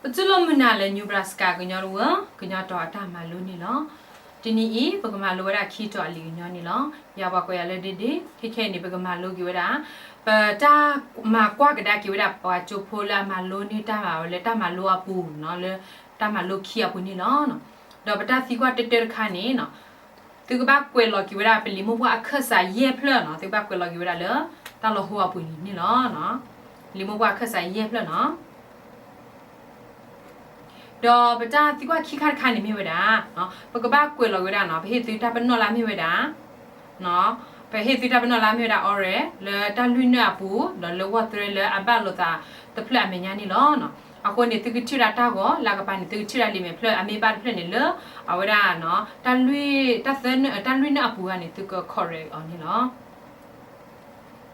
ပတူၢ်လိာ်မုာ်နၤလၢ Nebraska ကညီတဝၢ ကညီတီၤအတၢ်မၤလိန့ၣ်လီၤ. တနံၤအံၤ ပကမၤလိဝဲဒၣ်ခံတီၤအလံာ်ကညီန့ၣ်လီၤ. ယၤပှၤကွဲးယၤလၢ ဒ့ဒ့, ခဲခဲအံၤန့ၣ် ပကမၤလိက့ၤဝဲဒၣ် ပတၢ်မၤကွၢ်ကဒါက့ၤဝဲဒၣ် ပှၤကၠိဖိလၢအမၤလိန့ၢ်တၢ်မၤဝဲလၢတၢ်မၤလိအပူၤနီၤ, လၢတၢ်မၤလိခံအပူၤန့ၣ်လီၤ. ဒီးပတၢ်သံကွၢ်တၢတၢတခါန့ၣ်နီၤ, သုကဘၣ်ကွဲးလီၤက့ၤဝဲဒၣ် ပလံာ်မိၢ်ပှၢ်အခၢၣ်စးယဲၢ်ဖျၢၣ်နီၤ, သုကဘၣ်ကွဲးလီၤက့ၤဝဲဒၣ်လၢ တၢ်လီၤဟိအပူၤန့ၣ်လီၤ. လံာ်မိၢ်ပှၢ်အခၢၣ်စးယဲၢ်ဖျၢၣ်နီၤ. ဒီးပတၢ်သံကွၢ်ခံခါတခါန့ၣ်မ့ၢ်ဝဲဒၣ်, ပကဘၣ်ကွဲးလီၤက့ၤဝဲဒၣ်နီၤ, ပဟ့ၣ်သုတၢ်ပနီၣ်လၢမ့ၢ်ဝဲဒၣ် ပဟ့ၣ်သုတၢ်ပနီၣ်လၢမ့ၢ်ဝဲဒၣ် oral လၢတၢ်လွံၢ်နၢၣ်အပူၤ, ဒီးလၢဝီၢ်သရဲလၢအဘၣ်လိာ်သးတဖျၢၣ်အမဲာ်ညါန့ၣ်လီၤ. အဃိန့ၣ် သုကထံၣ်ဝဲဒၣ်တၢ်ဂီၤ, လၢကပၤန့ၣ် သုကထံၣ်ဝဲဒၣ်လံာ်မဲာ်ဖျၢၣ်အမ့ၢ်ဘၣ်တဖျၢၣ်န့ၣ်လၢ အဝဲဒၣ် တၢ်လွံၢ်နၢၣ်အပူၤဂၤန့ၣ် သုက correct အီၤန့ၣ်လီၤ.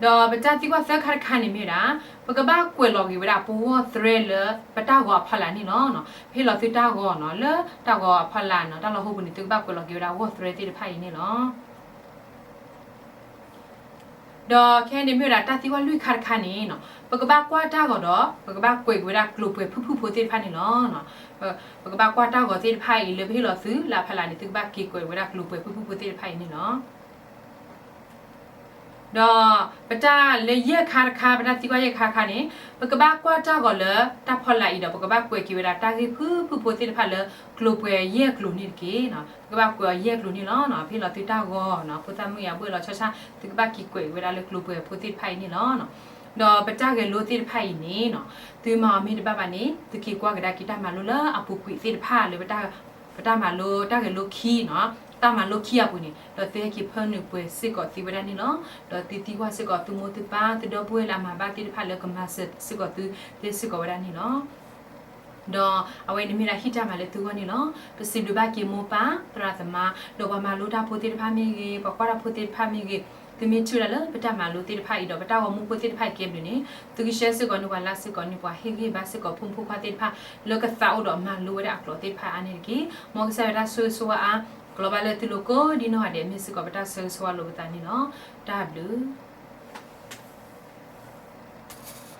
ဒီးပတၢ်သံကွၢ်သၢခါတခါန့ၣ်မ့ၢ်ဝဲဒၣ်, ပကဘၣ်ကွဲးလီၤက့ၤဝဲဒၣ် ပဝီၢ်သရဲလၢပတၢ်ဂီၤအဖီလာ်န့ၣ်လီၤ. ပဟ့ၣ်လီၤသုတၢ်ဂီၤနီၤ, လၢတၢ်ဂီၤအဖီလာ်နီၤ, တၢ်လီၤဟိပူၤန့ၣ် သုကဘၣ်ကွဲးလီၤက့ၤဝဲဒၣ်ဝီၢ်သရဲသ့ၣ်တဖၣ်အံၤန့ၣ်လီၤ. ဒီးခဲအံၤန့ၣ်မ့ၢ်ဝဲဒၣ် တၢ်သံကွၢ်လွံၢ်ခါတခါန့ၣ်နီၤ, ပကဘၣ်ကွၢ်တၢ်ဂီၤဒီး ပကဘၣ်ကွဲးက့ၤဝဲဒၣ်ကျိၤပှဲၤဖုၣ်ဖုၣ်ဖိသ့ၣ်တဖၣ်န့ၣ်လီၤ. ပကဘၣ်ကွၢ်တၢ်ဂီၤသ့ၣ်တဖၣ်အံၤလၢပဟ့ၣ်လီၤသုလၢအဖီလာ်န့ၣ် သုကဘၣ်က့ၤကွဲးဝဲဒၣ်ကျိၤပှဲၤဖုၣ်ဖုၣ်ဖိသ့ၣ်တဖၣ်အံၤန့ၣ်လီၤ. ဒီးပတၢ်လၢယဲၢ်ခါတခါ, ပတၢ်သံကွၢ်ယဲၢ်ခါတခါန့ၣ်, ပကဘၣ်ကွၢ်တၢ်ဂီၤလၢတၢ်ဖီလာ်အံၤဒီး ပကဘၣ်ကွဲးက့ၤဝဲဒၣ်တၢ်ဂ့ၢ်ဖုၣ်ဖုၣ်ဖိသ့ၣ်တဖၣ်လၢကျိၤပှဲၤယဲၢ်ကျိၤန့ၣ်တက့ၢ်. ပကဘၣ်ကွဲးအီၤယဲၢ်ကျိၤန့ၣ်လီၤ. ပဟ့ၣ်လီၤသုတၢ်ဂီၤနီၤ, ဖိသၣ်မုၣ်အံၤအဘှဲၣ်လီၤဆီဆီ, သုကဘၣ်က့ၤကွဲးဝဲဒၣ်လၢကျိၤပှဲၤဖိသ့ၣ်တဖၣ်အံၤန့ၣ်လီၤ. ဒီးပတၢ်ဂဲၤလိသ့ၣ်တဖၣ်အံၤန့ၣ်နီၤ, သုမၤအီၤမ့ၢ်တဘၣ်ဘၣ်န့ၣ် သုက့ၤကွၢ်ကဒါက့ၤတၢ်မၤလိလၢအပူၤကွံာ်သ့ၣ်တဖၣ်လၢ ပတၢ်မၤလိတၢ်ဂဲၤလိခံနီၤ, တၢ်မၤလိခံအပူၤန့ၣ် ဒီးသုဟဲက့ၤဖၢနုာ်ပှဲၤစ့ၢ်ကီးသ့ဝဲဒၣ်န့ၣ်လီၤ. ဒီးသုသံကွၢ်စ့ၢ်ကီးသုမိၢ်သုပၢ် သုဒီပုၢ်ဝဲၢ်လၢအမၤဘၣ်သ့ၣ်တဖၣ်လၢကမၤစၢၤစ့ၢ်ကီးသုသ့စ့ၢ်ကီးဝဲဒၣ်န့ၣ်လီၤ. ဒီးအဝဲန့ၣ်မ့ၢ်ဒၣ်ဟံၣ်တၢ်မၤလၢသုဂီၢ်န့ၣ်လီၤ. ပစံးဘျုးဘၣ်က့ၤမိၢ်ပၢ်သရၣ်သမါ, ဒီးပှၤမၤလိတၢ်ဖိသ့ၣ်တဖၣ်မ့ၢ်ဂ့ၤ, ပှၤကွၢ်တၢ်ဖိသ့ၣ်တဖၣ်မ့ၢ်ဂ့ၤ, သုမ့ၢ်ထံၣ်ဝဲဒၣ်လၢပတၢ်မၤလိသ့ၣ်တဖၣ်အံၤဒီး ပတၢ်ဂီၤမူဖိသ့ၣ်တဖၣ်အံၤကဲဘျုးန့ၣ်, သုကshareစ့ၢ်ကီးန့ၢ်ပှၤ likeစ့ၢ်ကီးန့ၢ်ပှၤ, ဟ့ၣ်ဂံၢ်ဘါစ့ၢ်ကီးဖိမုၣ်ဖိခွါသ့ၣ်တဖၣ် လၢကသးအိၣ်ဒီးမၤလိဝဲဒၣ်အကျိာ်သ့ၣ်တဖၣ်အါန့ၣ်တက့ၢ်. မ်ကစၢ်ယွၤတၢ်ဆိၣ်ဂ့ၤဆိၣ်ဝါအါ ကလီၤဘၣ်လၢသုလိၤကိးဒ်နီၢ်ဂၤဒဲး မ့ၢ်စ့ၢ်ကီးပတၢ်ဆိၣ်ဂ့ၤဆိၣ်ဝါလိာ်ပသးန့ၣ်လီၤ. တၢ်ဘျုး